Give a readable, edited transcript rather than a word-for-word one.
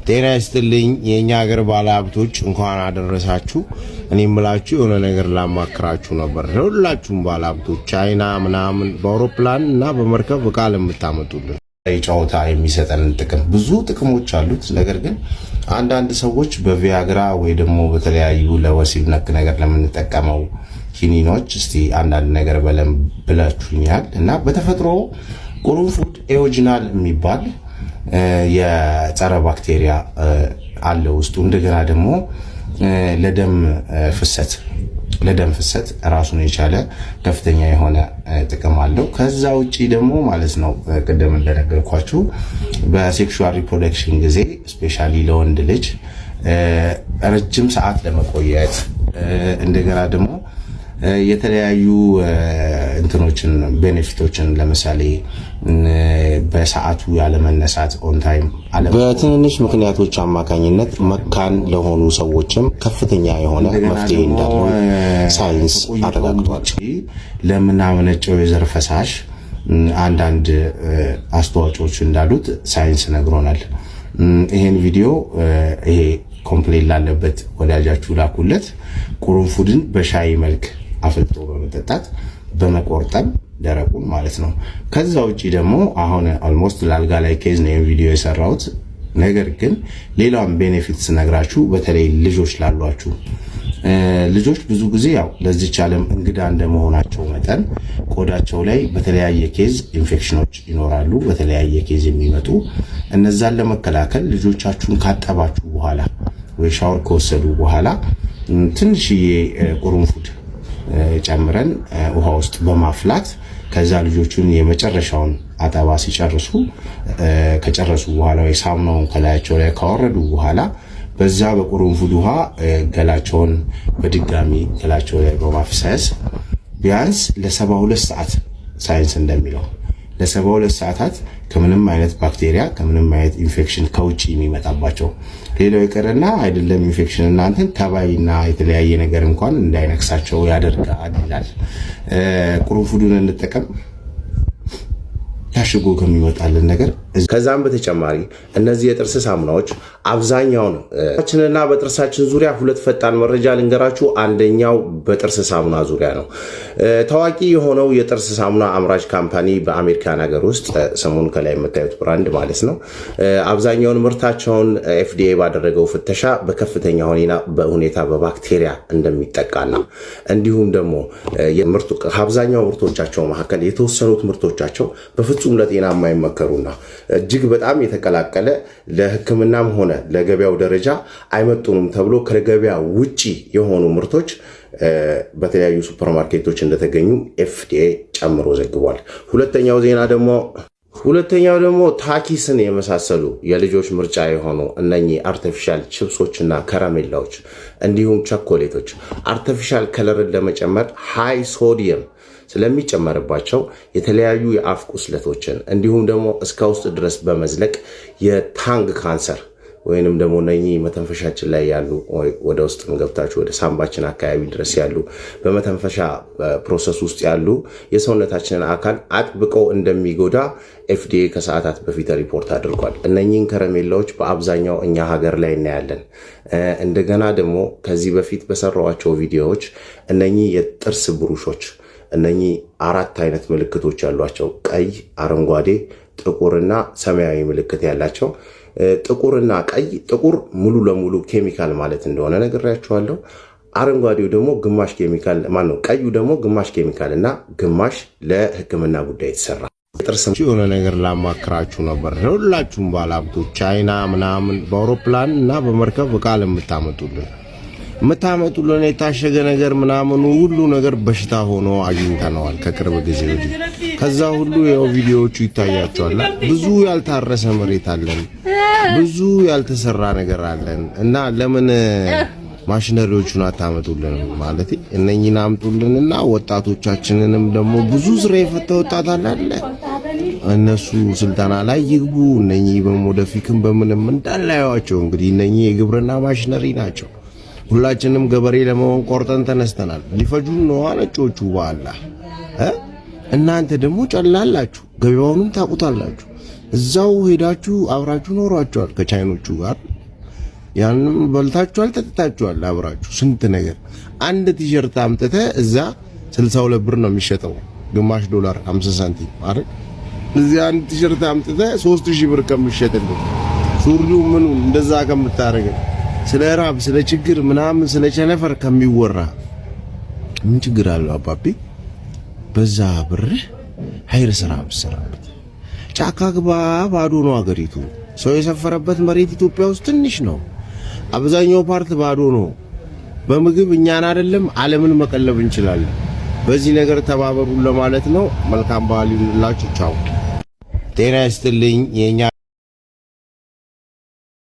ጤና ይስጥልኝ የእኛ ሀገር ባለሀብቶች፣ እንኳን አደረሳችሁ። እኔ የምላችሁ የሆነ ነገር ላማክራችሁ ነበር። ለሁላችሁም ባለሀብቶች ቻይና ምናምን በአውሮፕላን እና በመርከብ እቃ ለምታመጡልን ጨዋታ የሚሰጠንን ጥቅም ብዙ ጥቅሞች አሉት። ነገር ግን አንዳንድ ሰዎች በቪያግራ ወይ ደግሞ በተለያዩ ለወሲብ ነክ ነገር ለምንጠቀመው ኪኒኖች እስቲ አንዳንድ ነገር በለም ብላችሁኛል እና በተፈጥሮ ቁርንፉድ eugenol የሚባል የጸረ ባክቴሪያ አለ ውስጡ። እንደገና ደግሞ ለደም ፍሰት ራሱን የቻለ ከፍተኛ የሆነ ጥቅም አለው። ከዛ ውጪ ደግሞ ማለት ነው ቅድም እንደነገርኳችሁ በ sexual reproduction ጊዜ especially ለወንድ ልጅ ረጅም ሰዓት ለመቆየት፣ እንደገና ደግሞ የተለያዩ እንትኖችን benefit ኦችን፣ ለምሳሌ በሰዓቱ ያለመነሳት፣ on time። በትንንሽ ምክንያቶች አማካኝነት መካን ለሆኑ ሰዎችም ከፍተኛ የሆነ መፍትሄ እንዳለው ሳይንስ አረጋግጧል። ለምናመነጨው የዘር ፈሳሽ አንዳንድ አስተዋጽኦች እንዳሉት ሳይንስ ነግሮናል። ይሄን ቪዲዮ ይሄ complain ላለበት ወዳጃችሁ ላኩለት። ቁርንፉድን በሻይ መልክ አፍልቶ በመጠጣት፣ በመቆርጠም ደረቁን ማለት ነው። ከዛ ውጭ ደግሞ አሁን almost ላልጋ ላይ case ነው ቪዲዮ የሰራሁት። ነገር ግን ሌላውን benefit ስነግራችሁ በተለይ ልጆች ላሏችሁ፣ ልጆች ብዙ ጊዜ ያው ለዚች ዓለም እንግዳ እንደመሆናቸው መጠን ቆዳቸው ላይ በተለያየ case ኢንፌክሽኖች ይኖራሉ። በተለያየ case የሚመጡ እነዛን ለመከላከል ልጆቻችሁን ካጠባችሁ በኋላ ወይ ሻወር ከወሰዱ በኋላ ትንሽዬ ቁርንፉድ ጨምረን ውሃ ውስጥ በማፍላት፣ ከዛ ልጆቹን የመጨረሻውን አጠባ ሲጨርሱ፣ ከጨረሱ በኋላ ወይ ሳሙናውን ከላያቸው ላይ ካወረዱ በኋላ በዛ በቁርንፉድ ውሃ ገላቸውን በድጋሚ ገላቸው ላይ በማፍሰስ ቢያንስ ለ72 ሰዓት፣ ሳይንስ እንደሚለው ለ72 ሰዓታት ከምንም አይነት ባክቴሪያ፣ ከምንም አይነት ኢንፌክሽን ከውጭ የሚመጣባቸው፣ ሌላው ይቅርና አይደለም ኢንፌክሽን እናንተን ተባይና የተለያየ ነገር እንኳን እንዳይነክሳቸው ያደርጋል ይላል። ቁርንፉዱን እንጠቀም ታሽጎ ከሚመጣልን ነገር። ከዛም በተጨማሪ እነዚህ የጥርስ ሳሙናዎች አብዛኛውን ችንና በጥርሳችን ዙሪያ ሁለት ፈጣን መረጃ ልንገራችሁ። አንደኛው በጥርስ ሳሙና ዙሪያ ነው። ታዋቂ የሆነው የጥርስ ሳሙና አምራች company በአሜሪካን ሀገር ውስጥ፣ ስሙን ከላይ የምታዩት brand ማለት ነው፣ አብዛኛውን ምርታቸውን FDA ባደረገው ፍተሻ በከፍተኛ ሁኔታ በባክቴሪያ እንደሚጠቃና እንዲሁም ደግሞ ከአብዛኛው ምርቶቻቸው መካከል የተወሰኑት ምርቶቻቸው በፍጹም ለጤና የማይመከሩና እጅግ በጣም የተቀላቀለ፣ ለሕክምናም ሆነ ለገበያው ደረጃ አይመጡንም ተብሎ ከገበያ ውጪ የሆኑ ምርቶች በተለያዩ ሱፐርማርኬቶች እንደተገኙ FDA ጨምሮ ዘግቧል። ሁለተኛው ደግሞ ታኪስን የመሳሰሉ የልጆች ምርጫ የሆኑ እነኚህ artificial ቺፕሶችና ከረሜላዎች እንዲሁም ቸኮሌቶች artificial color ን ለመጨመር high sodium ስለሚጨመርባቸው የተለያዩ የአፍ ቁስለቶችን እንዲሁም ደግሞ እስከ ውስጥ ድረስ በመዝለቅ የ tongue cancer ወይንም ደግሞ እነኚህ መተንፈሻችን ላይ ያሉ፣ ወደ ውስጥም ገብታችሁ ወደ ሳምባችን አካባቢ ድረስ ያሉ፣ በመተንፈሻ process ውስጥ ያሉ የሰውነታችንን አካል አጥብቀው እንደሚጎዳ FDA ከሰዓታት በፊት ሪፖርት አድርጓል። እነኚህን ከረሜላዎች በአብዛኛው እኛ ሀገር ላይ እናያለን። እንደገና ደግሞ ከዚህ በፊት በሰራኋቸው ቪዲዮዎች እነኚህ የጥርስ ብሩሾች፣ እነኚህ አራት አይነት ምልክቶች ያሏቸው፣ ቀይ፣ አረንጓዴ፣ ጥቁርና ሰማያዊ ምልክት ያላቸው፣ ጥቁርና ቀይ፣ ጥቁር ሙሉ ለሙሉ ኬሚካል ማለት እንደሆነ ነግሬያችኋለሁ። አረንጓዴው ደግሞ ግማሽ ኬሚካል ማነው፣ ቀዩ ደግሞ ግማሽ ኬሚካል እና ግማሽ ለሕክምና ጉዳይ የተሰራ። ጥርስ የሆነ ነገር ላማክራችሁ ነበር። ሁላችሁም ባለሀብቶች ቻይና ምናምን በአውሮፕላን እና በመርከብ እቃ ለምታመጡልን የታሸገ ነገር ምናምኑ ሁሉ ነገር በሽታ ሆኖ አግኝተነዋል ከቅርብ ጊዜ ወዲህ። ከዛ ሁሉ ያው ቪዲዮዎቹ ይታያቸዋል። ብዙ ያልታረሰ መሬት አለን፣ ብዙ ያልተሰራ ነገር አለን እና ለምን ማሽነሪዎቹን አታመጡልንም? ማለት እነኚህን አምጡልንና ወጣቶቻችንንም ደግሞ፣ ብዙ ስራ የፈታ ወጣት አለ አይደለ? እነሱ ስልጠና ላይ ይግቡ። እነኚህ በሞደፊክም በምንም እንዳላያዋቸው እንግዲህ እነኚህ የግብርና ማሽነሪ ናቸው። ሁላችንም ገበሬ ለመሆን ቆርጠን ተነስተናል። ሊፈጁን ነዋ ነጮቹ በአላህ። እናንተ ደግሞ ጨላላችሁ፣ ገበያውንም ታውቁታላችሁ። እዛው ሄዳችሁ አብራችሁ ኖሯቸዋል ከቻይኖቹ ጋር። ያንም በልታችኋል፣ ጠጥታችኋል አብራችሁ ስንት ነገር። አንድ ቲሸርት አምጥተህ እዛ 62 ብር ነው የሚሸጠው፣ ግማሽ ዶላር 50 ሳንቲም አይደል? እዚህ አንድ ቲሸርት አምጥተህ 3000 ብር ከሚሸጥልህ፣ ሱሪው ምኑ እንደዛ ከምታደርግ፣ ስለ ራብ፣ ስለ ችግር ምናምን፣ ስለ ቸነፈር ከሚወራ ምን ችግር አለው አባቢ? በዛ ብርህ ኸይር ስራ ብትሰራበት። ጫካ ግባ፣ ባዶ ነው አገሪቱ። ሰው የሰፈረበት መሬት ኢትዮጵያ ውስጥ ትንሽ ነው። አብዛኛው part ባዶ ነው። በምግብ እኛን አይደለም ዓለምን መቀለብ እንችላለን። በዚህ ነገር ተባበሩን ለማለት ነው። መልካም በዓል ይሁንላችሁ። ቻው። ጤና ይስጥልኝ የኛ